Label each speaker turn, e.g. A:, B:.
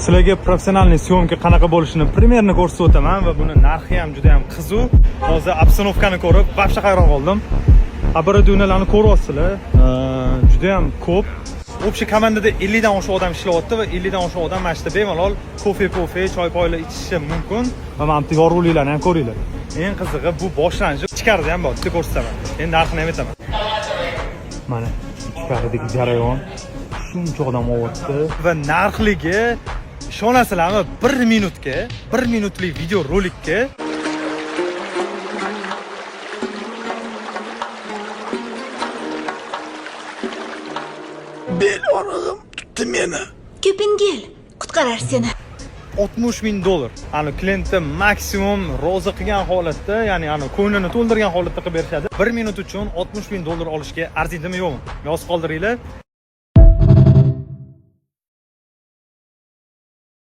A: Sizlarga профессиональный съёмка qanaqa bo'lishini примерно ko'rsatib o'taman va buni narxi ham juda ham qiziq. Hozir обстановка ni ko'rib, вообще hayron qoldim. Оборудования larni ko'ryapsizlar, juda ham ko'p. Общий komandada 50 dan oshiq odam ishlayapti va 50 dan oshiq odam mana shu yerda bemalol kofe, pofe, choy poylar ichishi mumkin. Va mana bu yorug'liklarni ham ko'ringlar. Eng qizig'i, bu boshlanishi, ichkarida ham bor, bitta ko'rsataman. Endi narxini ham aytaman. Mana ichkaridagi jarayon, shuncha odam olyapti va narxligi, ishonasizlarmi, 1 minutga, 1 minutlik video rolikka
B: Bel og'rig'im tutdi meni.
C: Kupingel qutqarar seni.
A: 60 ming dollar. Ani klientni maksimum rozi qilgan holatda, ya'ni ani ko'nglini to'ldirgan holatda qilib berishadi. 1 minut uchun 60 ming dollar olishga arziydimi, yo'qmi? Yozib qoldiringlar.